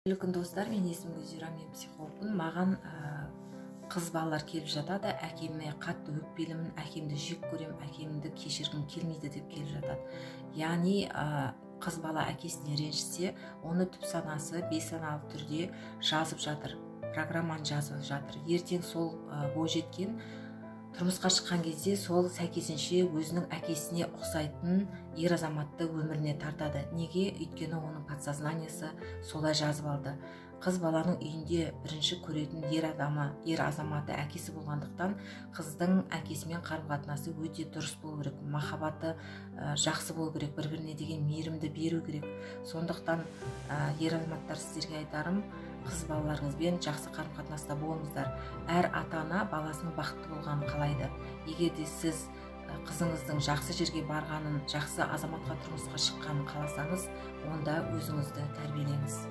Қайырлы күн, достар! Менің есімім Гүлзира, мен психологпын. Маған қыз балалар келіп жатады: «Әкеме қатты өкпелімін, әкемді жек көремін, әкемді кешіргім келмейді», – деп келіп жатады. Яғни қыз бала әкесіне ренжісе, оны түп санасы бейсаналы түрде жазып жатыр, программаны жазып жатыр. Ертең сол бойжеткен тұрмысқа шыққан кезде сол сәйкесінше өзінің әкесіне ұқсайтын ер азаматты өміріне тартады. Неге? Өйткені оның подсознаниясы солай жазып алды. Қыз баланың үйінде бірінші көретін ер адамы, ер азаматы әкесі болғандықтан, қыздың әкесімен қарым қатынасы өте дұрыс болу керек, махаббаты жақсы болу керек, бір біріне деген мейірімді беру керек. Сондықтан ер азаматтар, сіздерге айтарым: қыз балаларыңызбен жақсы қарым қатынаста болыңыздар. Әр ата ана баласының бақытты болғанын қалайды. Егер де сіз қызыңыздың жақсы жерге барғанын, жақсы азаматқа тұрмысқа шыққанын қаласаңыз, онда өзіңізді тәрбиелеңіз.